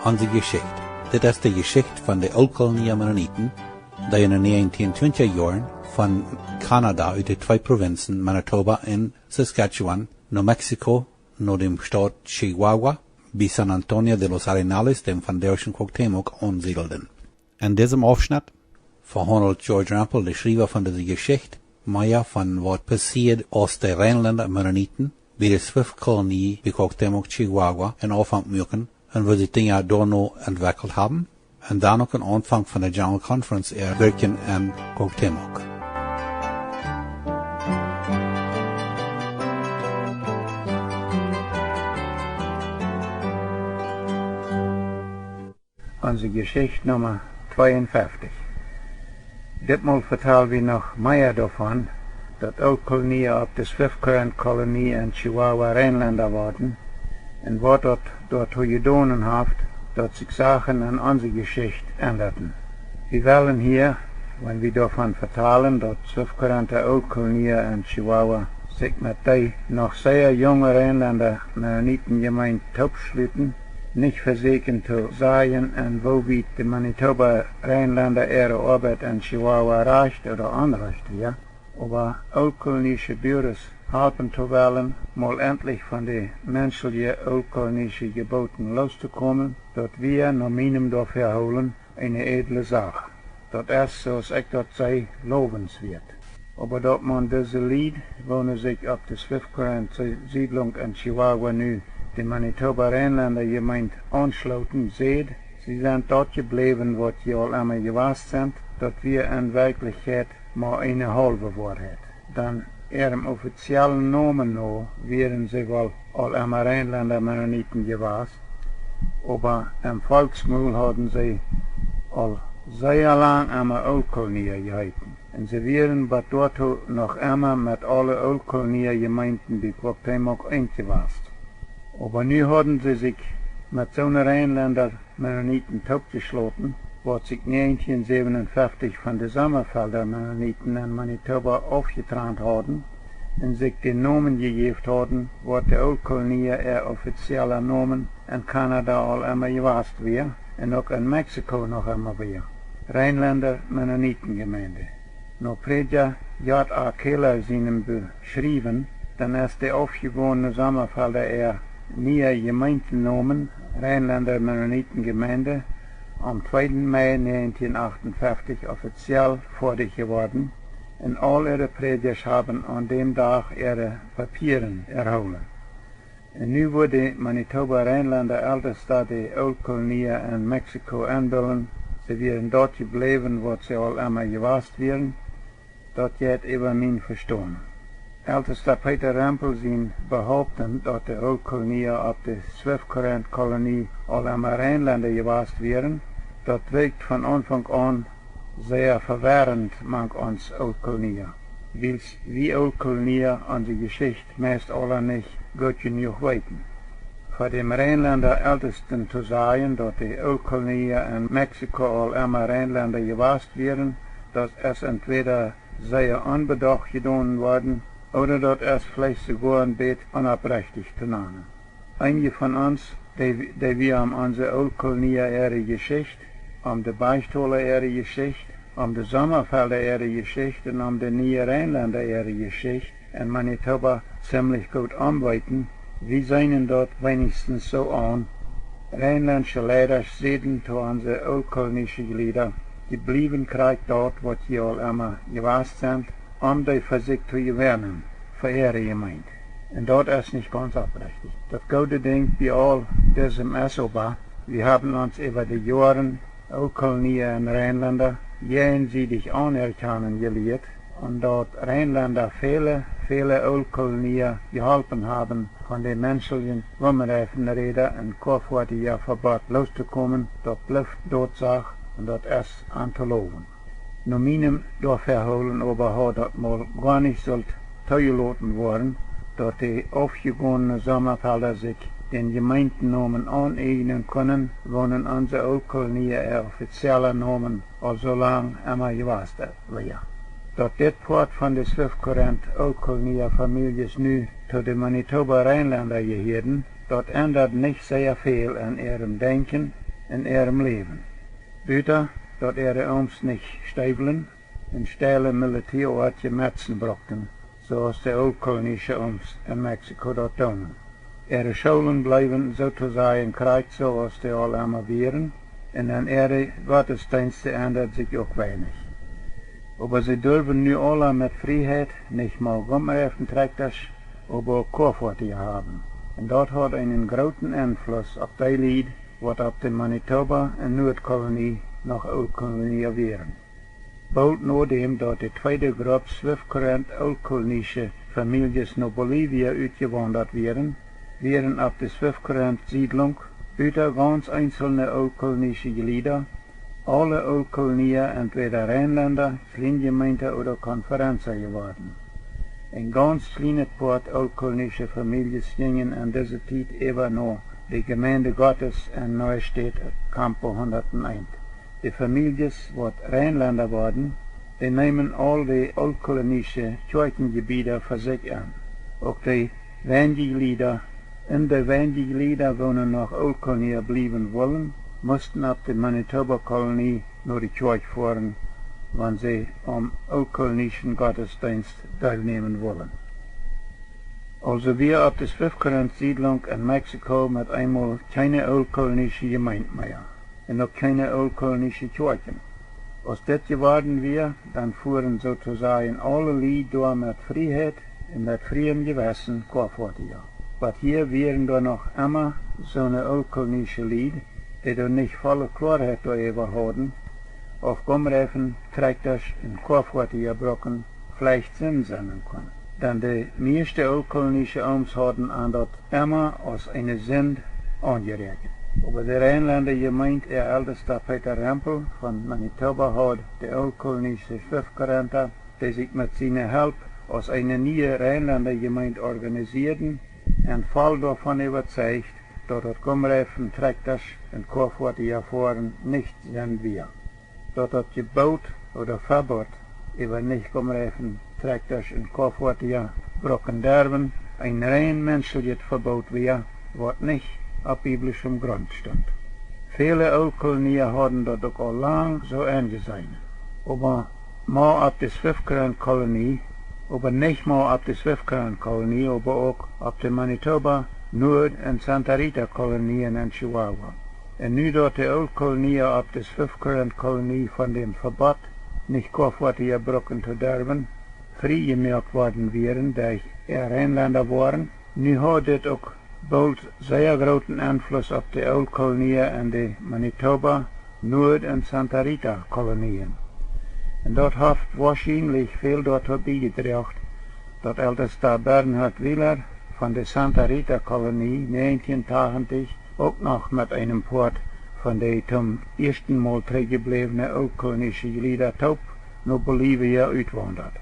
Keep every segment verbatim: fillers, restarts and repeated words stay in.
Onse Jeschicht. Dit es de Jeschicht von de Ooltkolonia Mennoniten, dee en de näajentieen twintja Joaren von Kanada ut de twee Provinzen Manitoba un Saskatchewan no Mexiko, no däm Staut Chihuahua, bie San Antonio de los Arenales, däm vondoagschen Cuauhtémoc, aunsiedelden. En disem Aufschnett vehaundelt George Rempel, de Schriewa von dise Jeschicht, mea von waut passieed, aus de Reinlenda Mennoniten bie de Swift Kolonie bie Cuauhtémoc, Chihuahua, eenen Aunfank muaken un woo sikj Dinja doano entwekjelt haben, un dan uk een Aunfank von de General Conference äa Wirkjen en Cuauhtémoc. Onse Jeschicht Numma tweeunfeftich. Ditmol vetal wie noch mea doavon, daut Ooltkolonia opp de Swift Current Kolonie en Chihuahua Reinlenda worden, un waut daut doatoo jedonen haft, daut sikj Sachen en onse Jeschicht endaden. Wie wellen hia, wan wie doavon vetalen, daut Swift Currenta Ooltkolonia en Chihuahua sikj met dee noch sea junge Reinlenda Mennoniten Jemeent toopschluten, nich vesieekjen to sajen, en woo wiet de Manitoba Reinlenda äare Oabeit en Chihuahua rajcht ooda onrajcht wia, oba ooltkolonische Buares halpen to wellen, mol entlich von de menschelje ooltkolonische Jebooten loos to komen, daut wia no mienem Doafäahoolen eene ädle Sach. Daut es, soo aus ekj daut see, lowenswieet. Oba daut maun dise Lied, woone sikj opp de Swift Current Siedlunk en Chihuahua nu de Manitoba Reinlenda Jemeent aunschloten, säd: "Sie sent daut jebläwen, waut jie aul emma jewast sent," daut wia en Werkjlichkjeit mau eene haulwe Woarheit. Dan äarem offiziellen Nomen no wieren see woll aul emma Reinlenda Mennoniten jewast, oba em Volksmul hauden see aul sea lang emma Ooltkolonia jeheeten. Un see wieren bat doatoo noch emma met aule Ooltkolonia Jemeenten bie Cuauhtémoc eent jewast. Oba nu hauden see sikj met soone Reinlenda Mennoniten toopjeschloten, waut sikj näajentieen säwenunfeftich von de Sommafelda Mennoniten en Manitoba aufjetrant hauden un sikj dän Nomen jejäft hauden, waut de Ooltkolonia äa offiziella Nomen en Kanada aul emma jewast wia un uk en Mexiko noch emma wia: Reinlenda Mennonitengemeinde. No Prädja J. A. Keller sienem Beschriewen, dan es de aufjegonne Sommafelda äa niea Jemeentenomen, Reinlenda Mennonitengemeinde, aum tweeden Mei näajentieen achtunfeftich offiziell foadich jeworden, un aul äare Prädjasch haben aun däm Dach äare Papieren erhoolen. Un nu wudd de Manitoba Reinlenda Eltesta de Ooltkolonia en Mexiko enbillen, see wieren daut jebläwen, waut see aul emma jewast wieren, daut jeit äwa mien Vestonen. Eltesta Peter Rempel sien Behaupten, daut de Ooltkolonia opp de Swift Current Kolonie aul emma Reinlenda jewast wieren, daut wirkjt von Aunfank aun sea vewerrent mank ons Ooltkolonia, wiels wie Ooltkolonia onse Jeschicht meist aula nich goot jenuach weeten. Fa däm Reinlenda Eltesten to sajen, daut de Ooltkolonia en Mexiko aul emma Reinlenda jewast wieren, daut es entwäda sea onbedocht jedonen worden, ooda daut es veleicht soogoa een bät onoprechtich to nanen. Eenje von ons, dee, dee wie om onse Ooltkolonia äare Jeschicht, om de Beichtola äare Jeschicht, om de Sommafelda äare Jeschicht un om de niee Reinlenda äare Jeschicht en Manitoba ziemlich goot aunweeten, wie seenen daut weinichstens soo aun: Reinlendsche Leidasch säden to onse ooltkolonische Jlieda: "Jie bliewen krakjt daut, waut jie aul emma jewast sent, om dee fa sikj to jewennen, fa äare Jemeent." Un daut es nich gaunz oprechtich. Daut goode Dinkj bie aul disem es oba, wie haben ons äwa de Joaren, Ooltkolonia un Reinlenda, jäajensiedich aunerkjanen jelieet, un daut Reinlenda väle, väle Ooltkolonia jeholpen haben, von de menschelje Gummireifenräda un Koafoatieja Vebott loos to komen, daut blift Dotsach un daut es aun to lowen. No mienem Doafäahoolen oba haud daut mol goa nich sullt toojeloten woaren, daut de aufjegonne Sommafelda sikj dän Jemeentenomen auneiejnen kunnen, woonen onse Ooltkolonia äa offiziella Nomen aul soo lang emma jewast wia. Daut dit Poat von de Swift Current Ooltkolonia Famieljes nu to de Manitoba Reinlenda jehieeden, daut endad nich sea väl aun äarem Denkjen, en äarem Läwen. Buta daut äare Ooms nich Steewlen un steile militieoatje Metzen bruckten, soo aus de ooltkolonische Ooms en Mexiko daut doonen. Äare Schoolen bleewen soo to sajen krakjt soo aus dee aul emma wieren, un en äare Gottesdeensten endad sikj uk weinich. Oba see durwen nu aula met Frieheit nich mau Gumreifentrakjtasch, oba uk Koafoatieja haben. Un daut haud eenen grooten Enfluss opp dee Lied, waut opp de Manitoba un Nuadkolonie noch Ooltkolonia wieren. Boolt nodäm daut de tweede Grupp Swift Current ooltkolonische Famieljes no Bolivia utjewaundat wieren, wieren opp de Swift Current Siedlunk, buta gaunz eenzelne ooltkolonische Jlieda, aule Ooltkolonia entwäda Reinlenda, Kjleenjemeenta ooda Konferenza jeworden. Een gaunz kjlienet Poat ooltkolonische Famieljes jinjen en dise Tiet äwa no de Gemeinde Gottes en Neustadt Campo hundat eent. De Famieljes, waut Reinlenda worden, dee neemen aul de ooltkolonische Kjoakjenjebieda fa sikj aun. Uk de weinje Jlieda, un de weinje Jlieda, woonen noch Ooltkolonia bliewen wullen, musten opp de Manitoba Kolonie no de Kjoakj foaren, wan see aum ooltkoloniesche Gottesdeenst deelnämen wullen. Aulsoo wia opp de Swift Current Siedlunk en Mexiko met eemol kjeene ooltkolonische Jemeent mea un uk kjeene ooltkolonische Kjoakjen. Aus dit jeworden wia, dan fuaren soo to sajen aule Lied doa met Frieheit un met frieem Jewessen Koafoatieja. Waut hia wieren doa noch emma soone ooltkolonische Lied, dee doa nich volle Kloaheit doaräwa hauden, auf Gumreifen, Trakjtasch un Koafoatieja brucken veleicht Sind sennen kunnen. Dan de mieeschte ooltkolonische Ooms hauden an daut emma aus eene Sind aunjeräakjent. Oba de Reinlenda Jemeent äa Eltesta Peter Rempel von Manitoba haud de ooltkolonische Swift Currenta, dee sikj met siene Help aus eene niee Reinlenda Jemeent organisieeden, un voll doavon äwazeicht, daut daut Gumreifen, Trakjtasch un Koafoatieja foaren nich Sind wia. Daut daut Jeboot ooda Vebot äwa nich Gumreifen, Trakjtasch un Koafoatieja brucken derwen een rein menscheljet Veboot wia, waut nich opp biblischem Grunt stunt. Väle Ooltkolonia hauden daut uk aul lang soo enjeseenen. Oba mau opp de Swift Current Kolonie, oba nich mau opp de Swift Current Kolonie, oba uk opp de Manitoba, Nuad un Santa Rita Kolonien en Chihuahua. Un nu daut de Ooltkolonia opp de Swift Current Kolonie von däm Vebot, nich Koafoatieja brucken to derwen, frie jemoakt worden wieren derch äa Reinlenda woaren, nu haud dit uk boolt sea grooten Enfluss opp de Ooltkolonia en de Manitoba, Nuad un Santa Rita Kolonien. Un daut haft woarschienlich väl doatoo biejedroagen, daut Eltesta Bernhard Wieler von de Santa Rita Kolonie näajentieen tachentich uk noch met eenem Poat von de toom ieeschten Mol trigjjebläwne ooltkolonische Jlieda toop no Bolivia utwaundad.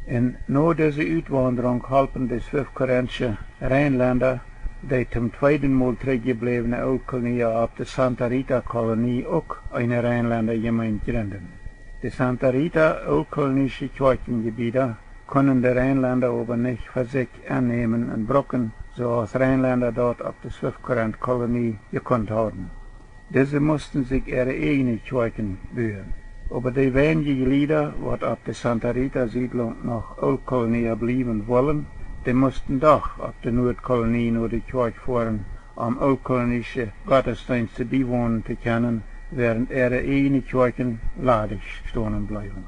Un no dise Utwaundrunk holpen de Swift Currentsche Reinlenda de toom tweeden Mol trigjjebläwne Ooltkolonia opp de Santa Rita Kolonie uk eene Reinlenda Jemeent jrinden. De Santa Rita ooltkolonische Kjoakjenjebieda kunnen de Reinlenda oba nich fa sikj aunnämen un brucken, soo aus Reinlenda daut opp de Swift Current Kolonie jekunt hauden. Dise musten sikj äare ieejne Kjoakjen buen. Oba de weinje Jlieda, waut opp de Santa Rita Siedlunk noch Ooltkolonia bliewen wullen, dee musten doch opp de Nuadkolonie no de Kjoakj foaren, om ooltkolonische Gottesdeenste biewonen to kjennen, wäarent äare ieejne Kjoakjen ladich stonen bleewen.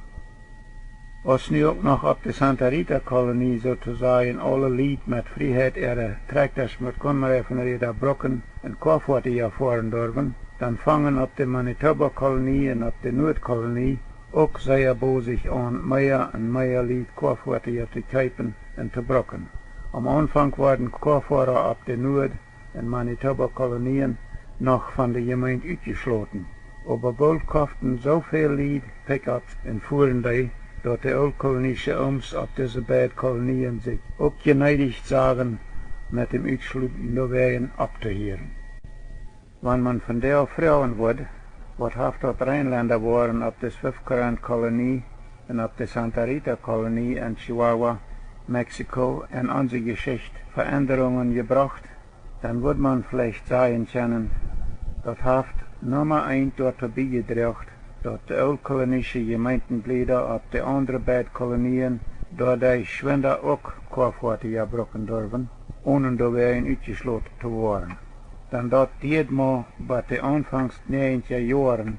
Aus nu uk noch opp de Santa Rita Kolonie soo to sajen aule Lied met Frieheit äare Trakjtasch met Gumreifenräda brucken un Koafoatieja foaren durwen, dan fungen opp de Manitoba Kolonie un opp de Nuadkolonie uk sea bosich aun mea un mea Lied Koafoatieja to kjeepen un to brucken. Aum Aunfank worden Koafoara opp de Nuad- un Manitoba Kolonien noch von de Jemeent utjeschloten. Oba boolt koften soo väl Lied Pickups un fuaren dee, daut de ooltkolonische Ooms opp dise beid Kolonien sikj uk jeneedicht sagen, met däm Utschluten doawäajen opptohieren. Wan maun vondoag froagen wudd, waut haft daut Reinlenda woaren opp de Swift Current Kolonie un opp de Santa Rita Kolonie en Chihuahua, Mexiko, en onse Jeschicht fa Endrungen jebrocht, dan wudd maun veleicht sajen kjennen, daut haft Numma eent doatoo biejedroagen, daut de ooltkolonische Jemeentenjlieda opp de aundre beid Kolonien doaderch schwinda uk Koafoatieja brucken durwen, onen doawäajen utjeschloten to woaren. Dan daut dieed mau bat de aunfangs näajentja Joaren,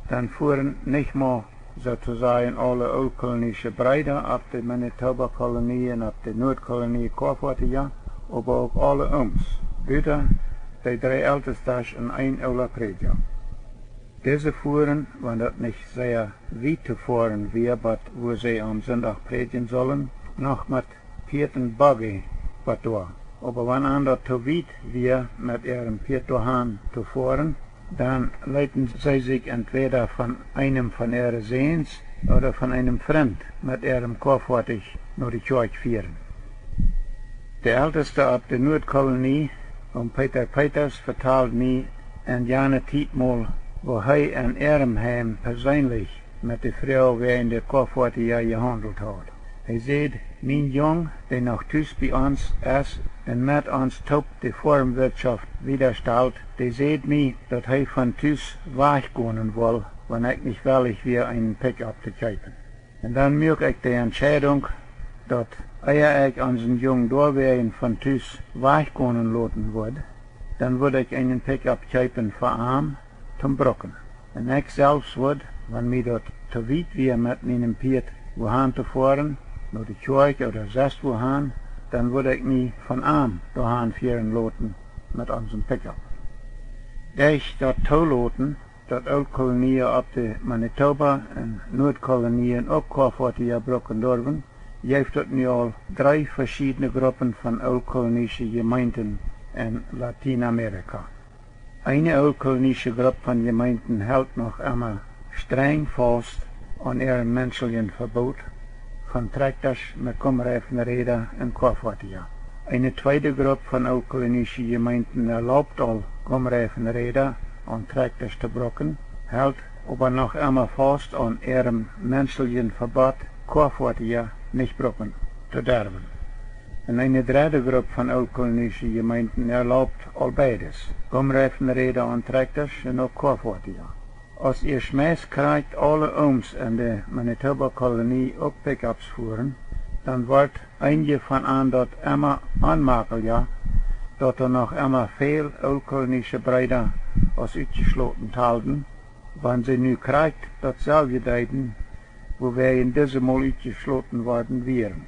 dan fuaren nich mau, soo to sajen, aule ooltkolonische Breeda opp de Manitoba Kolonie un opp de Nuadkolonie Koafoatieja, oba uk aule Ooms, buta de dree Eltestasch un een oola Prädja. Dise fuaren, wan daut nich sea wiet to foaren wia, bat wua see aum Sindach prädjen sullen, noch met Pieed un Buggy bat doa. Oba wan an daut to wiet wia, met äarem Pieed doahan to foaren, dan leeten see sikj entwäda von eenem von äare Säns ooda von eenem Frint met äarem Koafoatich no de Kjoakj fieren. De Eltesta opp de Nuadkolonie, Oom Peter Peters, vetald mie en jane Tiet mol, woo hee en äarem Heim perseenlich met de Fru wäajen de Koafoatieja jehaundelt haud. Hee säd: Mien Jung, dee noch tus bie ons es un met ons toop de Foarmwirtschoft wiedastalt, dee säd mie, daut hee von tus wajchgonen wull, wan ekj nich wellich wia, eenen Pickup to kjeepen. Un dan muak ekj de Entscheidunk, daut ea ekj onsen Jung doawäajen von tus wajchgonen loten wudd, dan wudd ekj eenen Pickup kjeepen fa am toom brucken. Un ekj selfst wudd, wan mie daut to wiet wia met mienem Pieet wuahan to foaren, no de Kjoakj ooda sest wuahan, dan wudd ekj mie von am doahan fieren loten met onsen Pickup. Derch daut Toloten, daut Ooltkolonia opp de Manitoba un Nuadkolonien uk Koafoatieja brucken durwen, jeft daut nu aul dree veschiedne Gruppen von ooltkolonische Jemeenten en Latienamerika. Eene ooltkolonische Grupp von Jemeenten helt noch emma strenj faust aun äarem menschlichen Vebot von Trakjtasch met Gumreifenräda un Koafoatieja. Eene tweede Grupp von ooltkolonische Jemeenten erlaubt aul Gumreifenräda aun Trakjtasch to brucken, helt oba noch emma faust aun äarem menschlichen Vebot, Koafoatieja nich brucken to derwen. Un eene dredde Grupp von ooltkolonische Jemeenten erlaubt aul beides, Gumreifenräda aun Trakjtasch un uk Koafoatieja. Aus ieescht meist krakjt aule Ooms en de Manitoba Kolonie uk Pickups fuaren, dan wort eenje von an daut emma onmaklicha, daut doa noch emma väl ooltkolonische Breeda aus utjeschloten talden, wan see nu krakjt daut selwje deeden, wuawäajen dise mol utjeschloten worden wieren.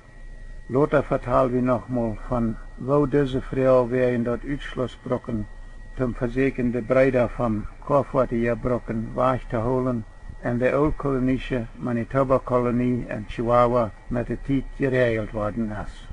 Lota vetal wie noch mol von woo dise Fru wäajen daut Utschlussbrucken toom vesäkjen de Breeda vom Koafoatieja brucken wajch to hoolen en de ooltkolonische Manitoba Kolonie en Chihuahua met de Tiet jeräajelt worden es.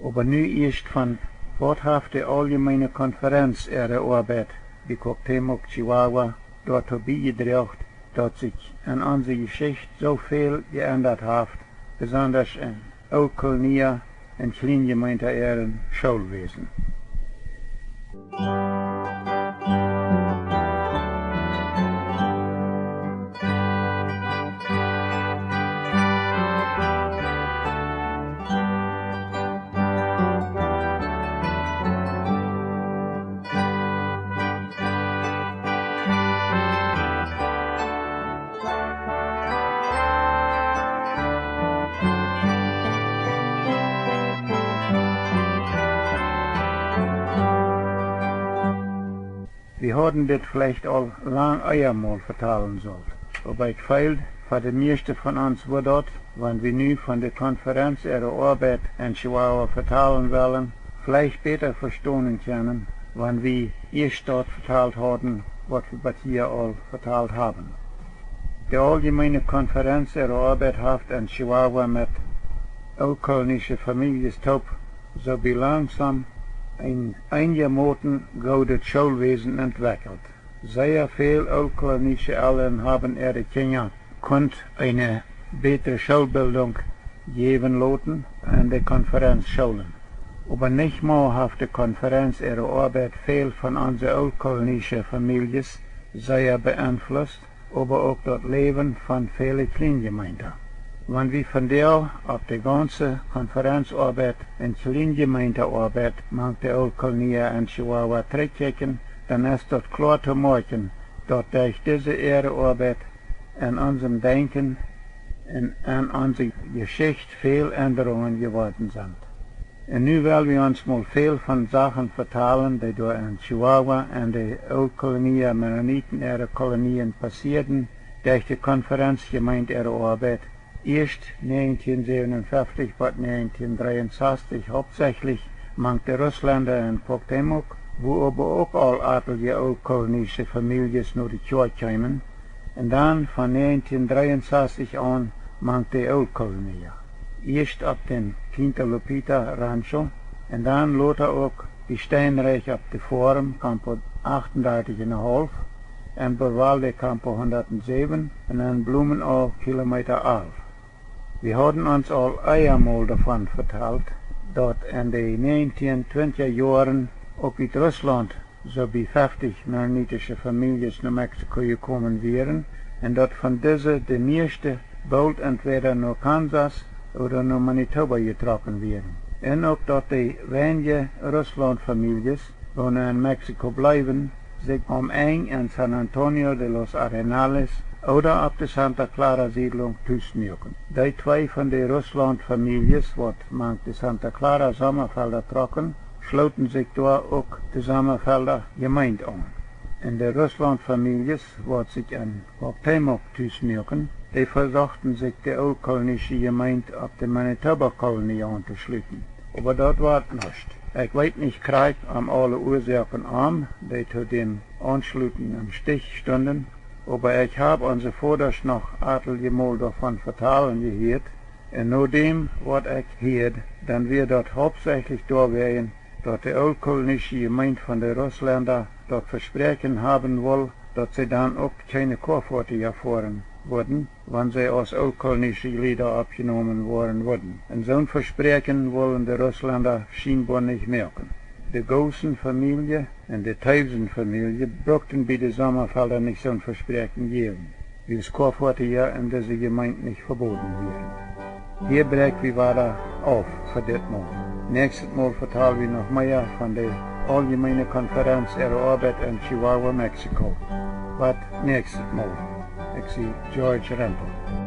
Oba nu ieescht von waut haft de Auljemeene Konferenz äare Oabeit bie Cuauhtémoc, Chihuahua, doatoo biejedroagen, daut sikj en onse Jeschicht soo väl jeendat haft, besondasch en Ooltkolonia un Kjlienjemeenta äaren Schoolwäsen. Wie hauden dit veleicht aul lang ea mol vetalen sullt, oba ekj feel, fa de mieeschte von ons wudd daut, wan wie nu von de Konferenz äare Oabeit en Chihuahua vetalen wellen, veleicht bäta vestonen kjennen, wan wie ieescht daut vetalt hauden, waut wie bat hia aul vetalt haben. De Auljemeene Konferenz äare Oabeit haft en Chihuahua met ooltkolonische Famieljes toop soo bie langsom een eenjamoten goodet Schoolwäsen entwekjelt. Sea väl ooltkolonische Elren haben äare Kjinja kunt eene bätre Schoolbildunk jäwen loten en de Konferenzschoolen. Oba nich mau haft de Konferenz äare Oabeit väl von onse ooltkolonische Famieljes sea beenflusst, oba uk daut Läwen von väle Kjlienjemeenta. Wan wie vondoag opp de gaunze Konferenzoabeit un Kjlienjemeentaoabeit mank de Ooltkolonia en Chihuahua trigjkjikjen, dan es daut kloa to moakjen, daut derch dise äare Oabeit en onsem Denkjen un en onse Jeschicht väl Endrungen jeworden sent. Un nu well wie ons mol väl von Sachen vetalen, dee doa en Chihuahua en de Ooltkolonia Mennoniten äare Kolonien passieeden, derch de Konferenzjemeent äare Oabeit, ieescht näajentieen säwenunfeftich bat näajentieen dreeunsastich hauptsechlich mank de Russlenda en Cuauhtémoc, wua oba uk aul atelje ooltkolonische Famieljes no de Kjoakj kjeemen, un dan von näajentieen dreeunsastich aun mank de Ooltkolonia. Ieescht opp dän Quinta Lupita Rancho un dan lota uk bie Steinreich opp de Foarm Campo achtundartich un en haulf, en Boval de Campo hundatsäwen un en Blumenau Kilometa alf. Wie hauden ons aul eemol doavon vetalt, daut en de näajentieen twintja Joaren uk ut Russlaunt soo bie feftich mennonitische Famieljes no Mexiko jekomen wieren un daut von dise de mieeschte boolt entwäda no Kansas ooda no Manitoba jetrocken wieren. Un uk daut de weinje Russlaunt Famieljes, woone en Mexiko bleewen, sikj aum Enj en San Antonio de los Arenales ooda opp de Santa Clara Siedlunk tus muaken. Dee twee von de Russlaunt Famieljes, waut mank de Santa Clara Sommafelda trocken, schlooten sikj doa uk de Sommafelda Jemeent aun. Un de Russlaunt Famieljes, waut sikj en Cuauhtémoc tus muaken, dee vesochten sikj de Ooltkolonische Jemeent opp de Manitoba Kolonie auntoschluten. Oba daut wort nuscht. Ekj weet nich krakjt om aule Uasoaken om, dee to däm Aunschluten em Stich stunden, oba ekj hab onse Vodasch noch atelje Mol doavon vetalen jehieet, un no däm waut ekj hieed, dan wia daut hauptsechlich doawäajen, daut de Ooltkolonische Jemeent von de Russlenda daut Vespräakjen haben wull, daut see dan uk kjeene Koafoatieja foaren wudden, wan see aus Ooltkolonische Jlieda oppjenomen woaren wudden. Un soon Vespräakjen wullen de Russlenda schienboa nich moaken. De Goossen Famielje un de Toews Famielje bruckten bie de Sommafelda nich soon Vespräakjen jäwen, wiels Koafoatieja en dise Jemeent nich vebooden wieren. Hia bräakj wie wada auf fa dit Mol. Näakjstet Mol vetal wie noch mea von de Auljemeene Konferenz äare Oabeit en Chihuahua, Mexiko. Bat näakjstet Mol. Ekj sie George Rempel.